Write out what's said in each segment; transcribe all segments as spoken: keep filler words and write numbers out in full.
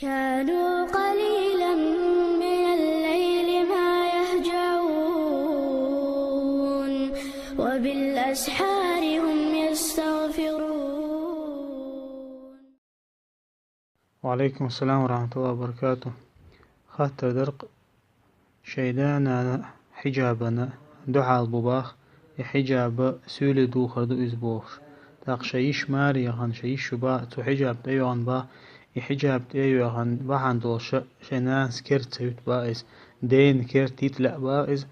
كانوا قليلا من الليل ما يهجعون، وبالأسحار هم يستغفرون. وعليكم السلام ورحمة الله وبركاته. Хаттар дар-кх: шоай да-нана хьиджабана дуьхьал бу бах, и хьиджаб суьйле духар ду иза бохуш. ТӀаккха шоай йиша маре яхана, шоай йиша ю бах, цо хьиджаб тӀейоьгӀна бах, и хьиджаб тӀейоьгӀна бахьана долуш шоай нанас керта ца юьту бах иза, дена керта йита лаьа бах иза,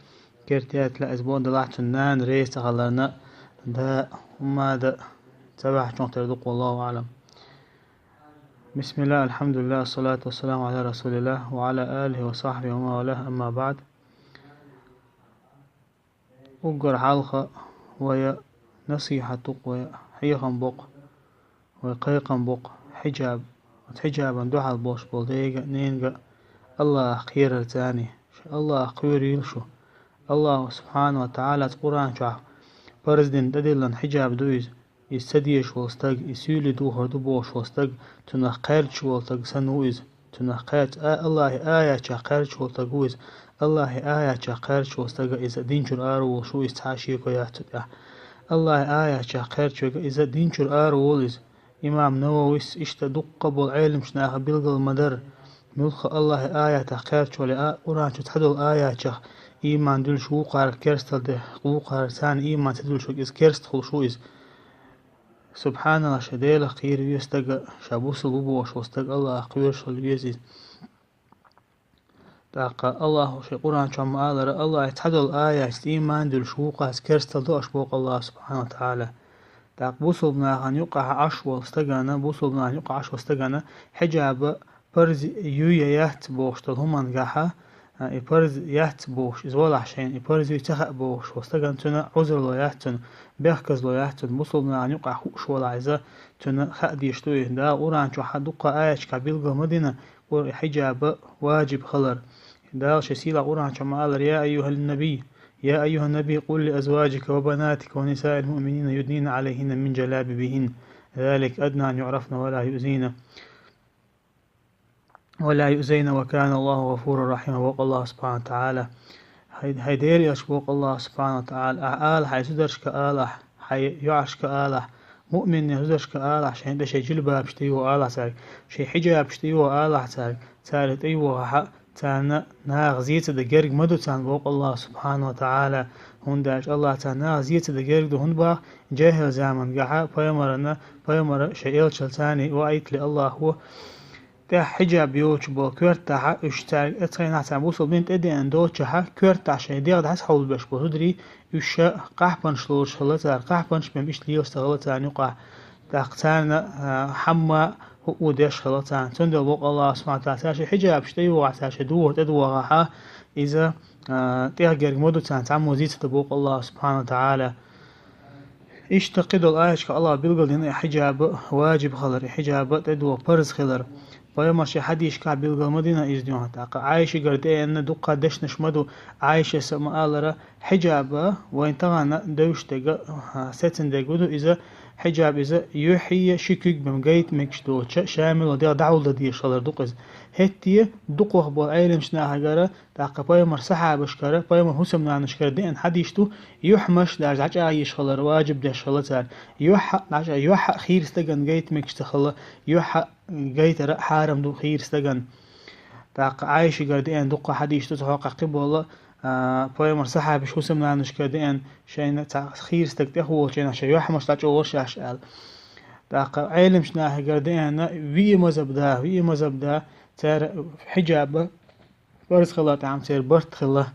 керта яйта лаьа иза боху, делахь цуьнан нана реза ца хиларна, да, хӀумма а дан ца ваьхьачух тера ду-кх, والله أعلم. بسم الله، الحمد لله، الصلاة والسلام على رسول الله وعلى آله وصحبه ومن والاه، أما بعد. Уггар хьалха вай насихьат ду-кх, вай хьехам бо-кх, вай кхайкхам бо-кх хьиджаб, оцу хьиджабана дуьхьал болуш болу дега а, ненга а АллахӀах кхерар царний. Ша АллахӀах кхоьрийла шу. АллахӀа субхьанаху ва таӀалас Къуръан чохь парз дина тӀедиллина хьиджаб ду иза. Иза ца дезаш волу стаг, иза суьйле духар ду бохуш волу стаг, цунах кхаьрдаш волу стаг санна ву иза. Цунах кхаьрдаш, а, АллахӀан аятех кхаьрдаш волу стаг ву иза. АллахӀан аятех кхаьрдаш волу стага иза дин чуьра ара волуш ву иза, цхьа а шеко яц цу тӀехь. АллахӀан аятех кхаьрдаш верг иза дин чуьра ара волу иза. Имам Нававис иштта дуккха болу Ӏеламчу наха билгал ма-дарра, муьлхха АллахӀан аятах кхаьрдаш вале а, Къуръан чу цхьадолу аятех ийман дуьллуш вукхарга керстал де, вукхарга царна ийман ца дуьллуш верг иза керста хуьлуш ву иза. СубхьаналлахӀ, ша Делах кхийра веза стага, ша бусалба ву бохуш волу стаг АллахӀах кхоьруш хила веза иза. ТӀаккха АллахӀа шен Къуръан чохь ма-аллара, АллахӀан цхьадолу аяташца ийман дуьллуш вукхарца керстал до аша боху АллахӀа субхьанаху ва таӀала. ТӀаккха бусалба нахана юкъахь Ӏаш волу стагана, бусалба нахана юкъахь Ӏаш волу стагана хьиджаба парз юй я яц бохуш долу хӀумангахьа, а, и парз яц бохуш, иза валахь шайна, и парз юй ца хаьа бохуш волу стагана, цуьнан Ӏузурло яц цуьнан, бехказло яц цуьнан, бусалба нахана юкъахь хууш валахь иза, цуьнан хаа дезаш ду и. Дала Къуръан чохь дуккха аяташкахь билгал ма дина, Къур-, хьиджаба ваджиб хилар. Дала шен сийлахь Къуръан чохь ма-аллара: يا أيها النبي، يا أيها النبي قل لأزواجك وبناتك ونساء المؤمنين يدنين عليهن من جلابيبهن، ذلك أدنى أن يعرفن ولا يؤذين، ولا يؤذين، وكان الله غفورا رحيما, боху АллахӀа субхьанаху ва таӀала. Хьай, хьай Делан элча, боху АллахӀа субхьанаху ва таӀала, ахь ала хьайн зударшка алахь, хьайн йоӀаршка алахь, муъминийн зударшка алахь, шайн тӀе шайн жилбабаш тӀейогӀу алахь цаьрга, шайн хьиджабаш тӀейогӀу алахь цаьрга, цара тӀейогӀахь а, царна наха зе ца дан герга ма ду царна, боху АллахӀа субхьанаху ва таӀала, хӀунда аьлча АллахӀа царна наха зе ца дан герга ду, хӀунда боху, жехӀил замангахьа пайхамарна, пайхамара шайн элчанна царний ваийтале АллахӀа, тӀехь хьиджаб йоцуш болу коьртахьа, уьш цаьрга, оцу хенахь царна бусалба дин тӀедеана доццушехьа, коьртахь шайн дегӀ дӀасахьулбеш болу зударий, уьш ша къахьпанаш лоруш хилла цара, къахьпанаш бен иштта лелаш ца хилла царна юкъахь. ТӀаккха царна, а, хьамма хӀуъу деш хилла царна. Цундела боху АллахӀа субхьанаху ва таӀала, цара шайн хьиджабаш тӀейогӀахь, цара шайн духар тӀедогӀахь, иза, а, тӀех герга ма ду царна цхьаммо зе ца дан, боху АллахӀа субхьанаху ва таӀала. Иштта кхидолу аяташкахь АллахӀа билгал дина и хьиджаба ваджиб хилар, и хьиджаба тӀедогӀа парз хилар. Пайхамара шен хьадисашкахь билгал ма дина иза дуьхьа. ТӀаккха Ӏайшигара деана дуккха дешнаш ма ду. Ӏайшас а ма-аллара, хьиджаба вайн тахана девзаш дерг, а, сецна дерг ву ду иза, хьиджаб иза юьхье ши куьг бен гайта мегаш доцуша, шамило дегӀ дӀахьулдан дезаш хилар ду-кх иза. ХӀетте дукхах болу Ӏеламчу нахагара, тӀаккха пайхамара сахьабашкара, пайхамара хӀусамнанашкара деана хьадисаш ду, юьхьмаш даже дӀачӀагӀъеш хилар ваджиб деш хилла цара. Юьхь а дӀачӀа-, юьхь а хийра стагана гайта мегаш ца хилла, юьхь а гайтар а хьарам ду хийра стагана. ТӀаккха Ӏайшигара деана дуккха хьадисаш ду, цхьа хьокху кхин болу, а, пайхамара сахьабаш хӀусамнанашкара деана, шайна цхьа хийра стаг тӀехволучу хенахь шайн юьхьмаш дӀачӀогӀур шаьш аьлла. ТӀаккха Ӏеламчу нахагара деана виъ мазхӀаб да, виъ мазхӀаб да, цара хьиджаба парз хилла тӀехь церан барт хилла,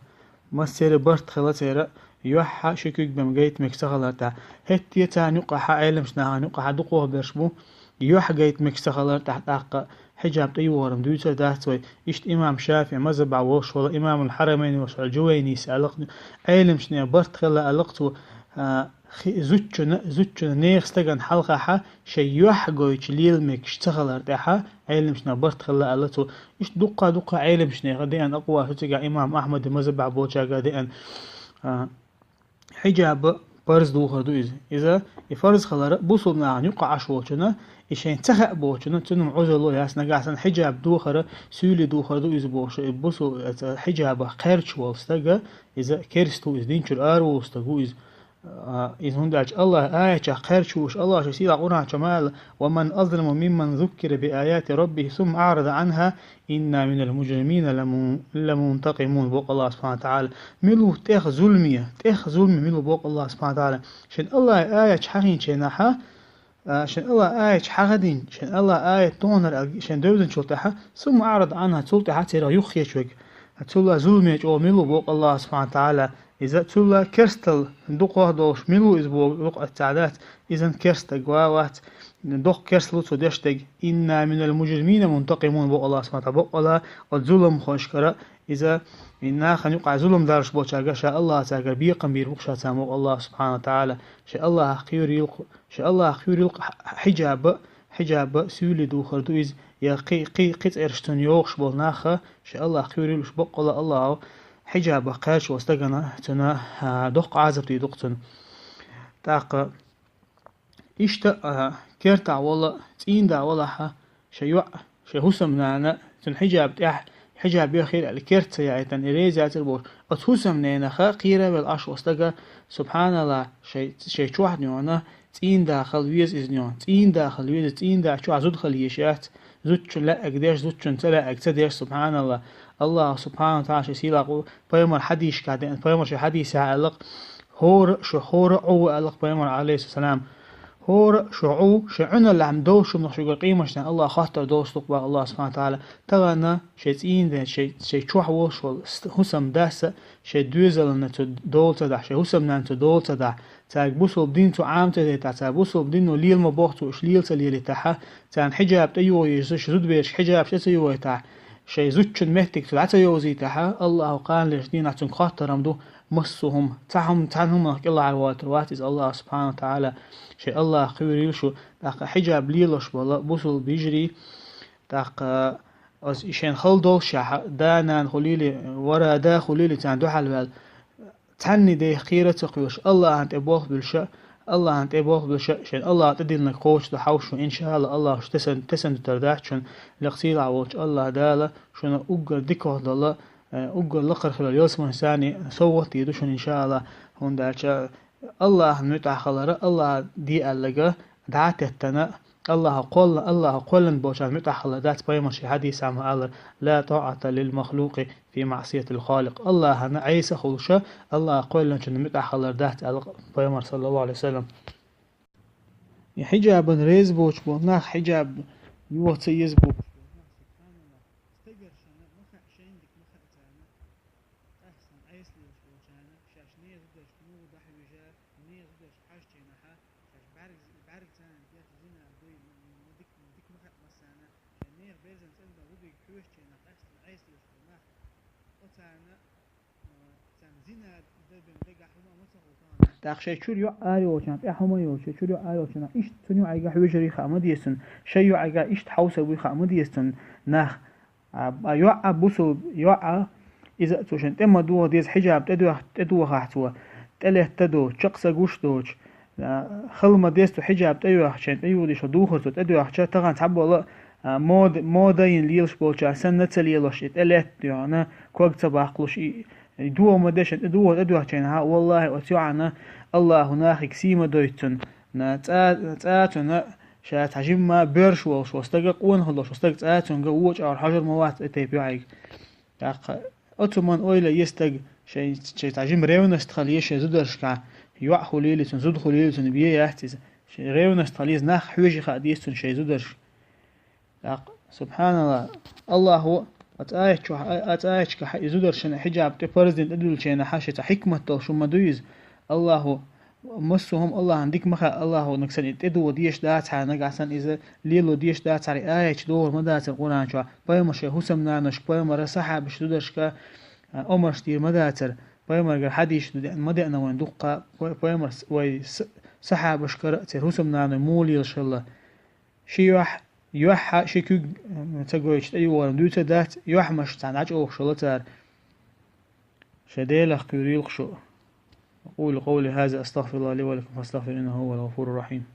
массеран барт хилла церан, юьхь а ши куьг бен гайта мегаш ца хилар тӀехь. ХӀетте царна юкъахьа, Ӏеламчу нахана юкъахьа дукхах берш бу, юьхь гайта мегаш ца хилар тӀехь тӀаккха хьиджаб тӀейогӀар-м дуьйцур дац вай. Иштта имам ШафиӀи мазхӀабехь волуш волу, имамул Хьарамайн волуш волу Жувайнис аьлла-кх, Ӏеламчу нехан барт хилла аьлла-кх цо, а, хи-, зудчунна, зудчунна, нехан стагана хьалхахьа шайн юьхь гойтуш лела мегаш ца хилар тӀехьа Ӏеламчу нехан барт хилла аьлла цо. Иштта дуккха-дуккха Ӏеламчу нехан деана акъвал ду цигахь, имам Ахьмадан мазхӀабехь болчаьрга деана. А, хьиджаба Парз духар ду иза. Иза, и фарз хилар бусулба нахана юкъа Ӏаш волчунна, и шайна ца хаьа болчунна, цунна Ӏузур яц, нагахь санна хьиджаб духар, суьйлий духар ду иза бохуш, и бусул-, это, хьиджабах кхерч волу стага, иза керста ву, иза дин чуьра ара волу стаг ву иза. А, иза хӀунда аьлча АллахӀан аятах кхерч ву уьш, АллахӀа шен сийлахь Къуръан чу ма аьлла: «Ва ман азламу мимман зуккира би аяти раббихи сумма аърада анха, инна минал мужримина ламун-, ламунтакъимун», боху АллахӀа субхьана ва тагӀала. Мила ву тӀех зуламе, тӀех зуламе мила ву боху АллахӀа субхьана ва тагӀала. Шен АллахӀан аяташ хьахийначу хенахь, а, шен АллахӀан аяташ хьахадийна, шен АллахӀан аят тоханара аьлла, шен девзинчул тӀаьхьа, сумма аърада анха, цул тӀаьхьа церах юххечу верг. Цул а зуламе чӀогӀа мила ву боху АллахӀа субхьана ва тагӀала. Иза цул а керстал дукхох долуш мила ву иза боху юкъа эццахь дац, иза керста стаг ва вац, доккха керстал ву цо деш дерг. «Инна минал мужримина мунтакъимун», боху АллахӀа субхьана ва тагӀала, баккъала оцу зуламхошкара иза, и нахана юкъахь зулам даржаш болчаьрга ша АллахӀа цаьргара бекхам бийр бу-кх ша царна боху АллахӀа субхьана ва тагӀала. Шен АллахӀах кхоьрийла-кх, шен АллахӀах кхоьрийла-кх хьиджаб, хьиджаб суьйлий духар ду иза, я кхин, кхин, кхин цӀераш цунна йогӀуш болу нах, шен АллахӀах кхоьрийла уьш, баккъала АллахӀа хьиджабах кхерчо стагана цунна, а, доккха Ӏазап дийр ду-кх цунна. ТӀаккха иштта, а, кертахь вала, цӀийнда валахь, шен йоӀ, шен хӀусамнана, цуьнан хьиджаб тӀехь, хьиджаб йохийла аьлла, керта ца яийтина, и реза яцара бохуш, оцу хӀусамненах кхера а велла Ӏаш волу стага, субхьаналлахӀ, шен, шен чохь нуьйхьна, цӀийнда хила веза иза нуьйхьна, цӀийнда хила веза, цӀийнда чохь зуда хила йиш яц, зудчун лаьаг деш, зудчун ца лаьаг ца деш, субхьаналлахӀ. АллахӀа субхьана ва тагӀала шен сийлахь къу-, пайхамар хьадисашкахь деана, пайхамар шен хьадисехь аьлла-кх: «ХӀора а шу, хӀора а Ӏу», аьлла-кх пайхамар, Ӏалайхиссалам. «ХӀора а шу, Ӏу, шен Ӏуьналлехь долуш хӀуманах шуьгара къематдийнахь АллахӀа хоттур долуш ду-кх», боху АллахӀа субхьана ва тагӀала. Тахана шен цӀийнда, шен, шен чохь волуш волу ст-, хӀусамдас а шен доьзална цо дола ца дахь, шен хӀусамнана цо дола ца дахь, цаьрга бусулба дин цо Ӏама ца дайтахь, цара бусулба дино лела ма боху цо уьш лела ца лелийтахь, царна хьиджаб тӀейогӀуш, уьш зудабераш хьиджабаш тӀе ца йогӀийтахь, шайн зудчун меттиг цо дӀа ца йовзийтахь, АллахӀа кханалерчу дийнахь цуьнга хоттур-м ду массо а хӀума. Цхьа хӀума, цхьана хӀуманах кӀелхьарвойтур вац иза, АллахӀа субхьана ва тагӀала. Шен АллахӀах кхоьрийла шу, тӀаккха хьиджаб лелош болу бусулба йижарий, тӀаккха оцу и шайна хала доллушехь, да-нана хуьлийла, вара да хуьлийла царна дуьхьал ваьлла, цхьанний дех кхера а ца кхоьруш, АллахӀана тӀе болх буьллуш а, АллахӀана тӀе болх буьллуш а, шен АллахӀа тӀедиллинарг кхочушдан хьовсуш ву, иншаАллахӀ, АллахӀа шу тесна, тесна дуьтур дац шуна, лекха сийлахь волчу АллахӀ Дала шуна уггар дикахдала, э, уггар лакхара хилар ялсаманин совгӀат дийр ду шуна, иншаАллахӀ, хӀунда аьлча АллахӀана муьтӀахь хилар, АллахӀа де аьлларг дӀа а теттина, АллахӀа кхолла-, АллахӀа кхоьллина болчарна муьтӀахь хилар дац, пайхамар шен хьадисехь ма-аллара: «Ла тӀаӀата лил махлукъи фи маӀсияти лхаликъ». АллахӀана Ӏеса хуьлуш а, АллахӀа кхоьллинчунна муьтӀахь хилар дац, аьлла пайхамар, саллаллахӀу Ӏалайхи ва саллам. И хьиджабана реза боцуш болу нах, хьиджаб йоха ца еза бохуш болу нах, субхьаналлахӀ, стегаршна ма хаьа, шайна дика ма хаьа царна. Тахана Ӏеса лелаш болчарна, шаьш нехан зударшка муха дӀахьоьжу, нехан зударшка хьаьжча хьа, шаьш бӀаьрг-, бӀаьрг царна деш зина дуй, ма, ма дика, дика ма хаьа массарна, шайн нехан берзан цӀена бан зудийга хьоьжучу хенахь, тахана Ӏеса лелаш болу нах, оцарна, а, царна зина дан бен дагахь хӀума ма ца хуьлу тахана. ТӀаккха шайн чуьра йоӀ ара йолчарна, тӀехь хӀума йолчу, шайн чуьра йоӀ ара йолчарна, иштта цуьнан йоӀайга хьоьжур ю хаа ма деза цунна, шайн йоӀайга иштта хьовсур вуй хаа ма деза цунна нах. А, а йоӀ а бусул-, йоӀ а, иза а цо шен тӀе ма догӀа деза, хьиджаб тӀедоьх-, тӀедохахь цо, тӀелетта доцу, чекх са гуш доцу, а, хала ма деза цо хьиджаб тӀейоьхча, шен тӀеюхадеш духар цо тӀедоьхча, тахана цхьаболу, а, мода, мода йина лелаш болчарна санна ца лелош, и тӀелетта йоьхна, ког ца баккхалуш, и, и догӀа ма деза шен тӀе духар тӀедоьхча хьа, валлахӀи, оцу йоӀана АллахӀа нахе сий ма дойту цунна, на, цӀа, цӀа цунна, ша цхьа жимма боьрша волуш волу стага, къонах долуш волу стага цӀа цуьнга вочу агӀор хьожур ма вац и тайпа йоӀайга. ТӀаккха оцу хӀуманна ойла е стаг, шайн, шайн цхьа жима ревность хила еза шайн зударшкахь, йоӀ хуьлийла цунна, зуда хуьлийла цунна, бен яц иза. Шайн ревность хила еза, нах хьоьжуш хаа деза цунна шайн зударшка. ТӀаккха, субхьаналлахӀ, АллахӀа оцу аят чохь, а, оцу аяташкахь и зударшна хьиджаб тӀе парз дина тӀедуьллучу хенахь шен цхьа хьикмат долуш хӀума ма ду иза. АллахӀа массо а хӀума АллахӀана дика ма хаьа, АллахӀа нагахь санна и тӀедуха дезаш дацахьара, нагахь санна иза лело дезаш дацахьара, и аяташ догӀур ма дацара Къуръан чохь. Пайхамар шен хӀусамнанашка, пайхамара сахьабаш зударшка, а, омарш дийр ма дацара. Пайхамаргара хьадисаш ду деана ма деана вайн дуккха, пай-, пайхамар с-, вай с-, сахьабашкара а, церан хӀусамнаной муха лелаш хилла. Ши йоьхь-, йоьхьа ши куьг, м, ца гойтуш тӀеюхар-м дуьйцур дац, йоьхьамаш цхьаьна дӀачӀогӀуш хилла цара. Шайн Делах кхоьрийла-кх шу. أقول قولي هذا، أستغفر الله لي ولكم فاستغفر إنه هو الغفور الرحيم.